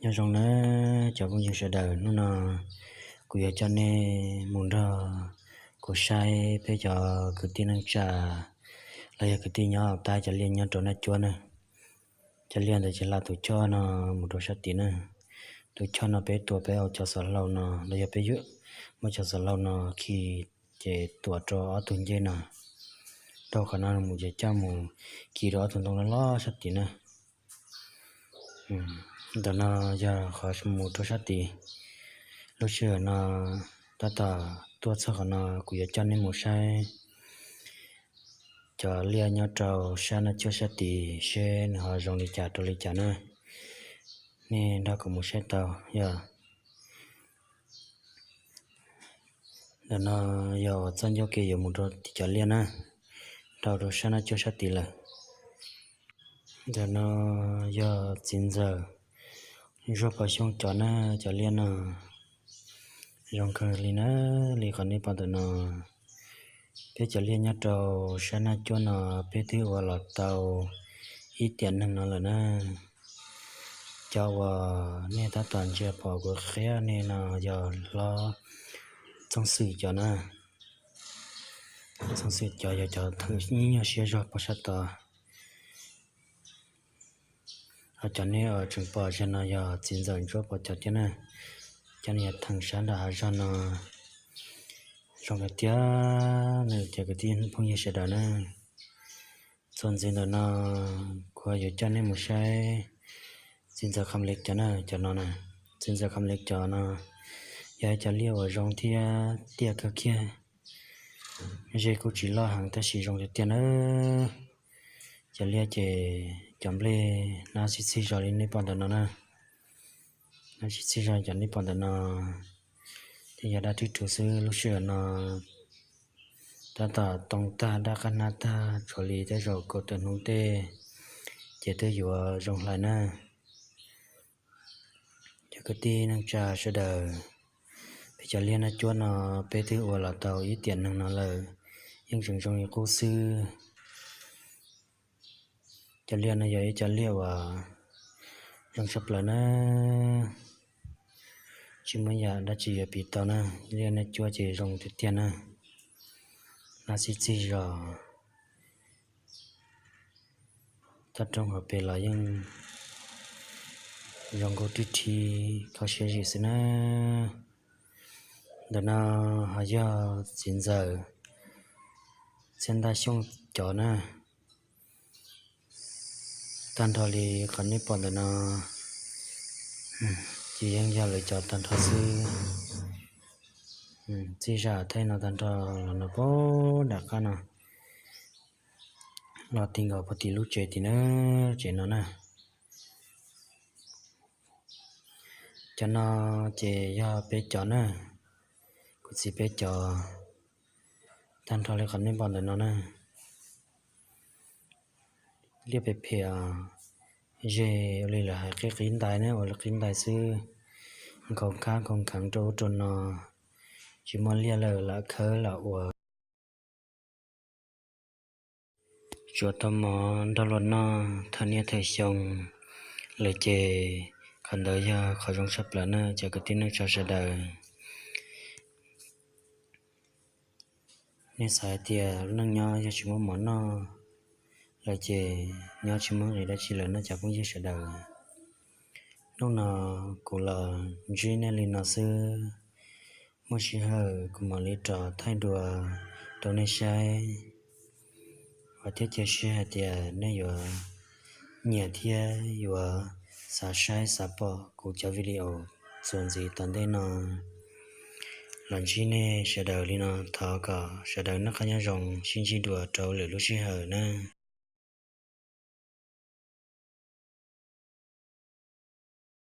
Nyob zoo nawb cov phooj ywg sawv daws, hnub no kuv yuav coj nej mus nrog kuv saib peb cov kwv tij neej tsa los yog kwv tij nyob hauv tab cov liaj nyob rau Naj Cuab na. Cov liaj ntawd ces hla tus choj no mus rau sab tid na. Tus choj no peb tuam peb ua cov xov hlau no los yog peb yuav muab cov xov hlau no khi ces tuam rau ob tug ncej no, rau qhov no mus ces coj mus khi rau ob tug ntoo loj loj sab tid na. Ntawm no yog qhov mus rau sab tid. Lub sij hawm no tab tom tuaj txog qhov no kuv yuav coj nej mus saib cov liaj nyob rau sab Naj Cuab sab tid seb nws ho zoo li cas rau li cas na. Nej nrog kuv mus saib tau yog. Ntawm no yog uas txoj ncauj ke yuav mus rau tim cov liaj na, rau rau sab Naj Cuab sab tid lawm. Ntawm no yog txiv ntxawm Ntsuab Pov Xyooj cov na, cov liaj no zoo kawg li na, li qhov nej pom ntawm no. Peb cov liaj nyob rau sab Naj Cuab no peb twb ua los tau ib tiam neeg no lawm na. Cov uas nej tab tom ntsia pom kuv qhia nej no yog hlob Txooj Xwm cov na. Txooj Xwm cov yog cov theem nyuaj siab zog pem sab tod. Ho cov nej tseem pom ze no yog txiv ntxawm Ntsuab Pov cov thiab na. Cov no yog theem sab nram hav zog no. Zoo kawg tiag nawb cov kwv tij phooj ywg sawv daws na. Txuas ntxiv ntawm no kuv yuav coj nej mus saib txiv ntxawm Kham Lev cov na, cov no na. Txiv ntxawm Kham Lev cov no yog ib cov liaj uas zoo thiab tiaj kawg kiag. Ze kuj tsis loj heev tab sis zoo tiag tiag nawb. Cov liaj ces cov nplej hnab txhij txhij zog li nej pom ntawm no na. Hnab txhij txhij zog cov nej pom ntawm no thiaj yog dab rwg rug xwb. Lub sij hawm no tab tom too tag dab qab hnab tag, tshuav li tej zaum kaum tawm hnub tej ces twb yuav zoo hlais na. Cov kwv tij neej tsa sawv daws, peb cov liaj Naj Cuab no peb twb ua los tau ib tiam neeg no lawm, yeej tseem zoo li qub xwb. Cov liaj no yog ib cov liaj uas zoo tshaj plaws na, tsis muaj yam dab tsi yuav piv tau na. Liaj Naj Cuab ces zoo tiag tiag na, hnab txhij txhij zog. Toj roob hauv pes los yeej zoo nkauj rwg rhib kho siab zim xwb na. Ntawm no ho yog txiv ntxawm Txhiaj Ntaj Xyooj cov na. Tag nrho li qhov nej pom ntawm no ces yeej yog lawv cov tag nrho xwb. Txij zaj thaij no tag nrho los no pem nram qab no los ti nkaus puag tim lub tsev tim na, tsev no na. Cov no ces yog peb cov na, kuv txiv peb cov. Tag nrho li qhov nej pom ntawm no na. Liaj phem phem, ze ua li lawv hais qib qib ntais na, ua li qib ntais xwb. Nkhaus khab nkhaus kheev rau ub rau no, tsis muaj liaj lawm lam khawb lam ua. Tsuav tau mov nrog luag noj thawm niaj thawm xyoo lawm ces qhov ntawd yog qhov zoo tshaj plaws na cov kwv tij neej tsa sawv daws. Nej xav hais tias lub neej nyob yog tsis muaj mov noj lawm ces nyob tsis muaj nqis dab tsi lawm no cov phooj ywg sawv daws. Hnub no kuv los ntsib nej li no xwb, muaj sij hawm kuv mam li rov thaij dua rau nej saib. Vam thiab cia siab hais tias nej yuav nyiam thiab yuav xav saib xav pom kuv cov video txuas ntxiv tom ntej no. Los ntsib nej sawv daws li no, thov kom sawv daws noj qab nyob zoo, sib ntsib dua rau lwm lub sij hawm na.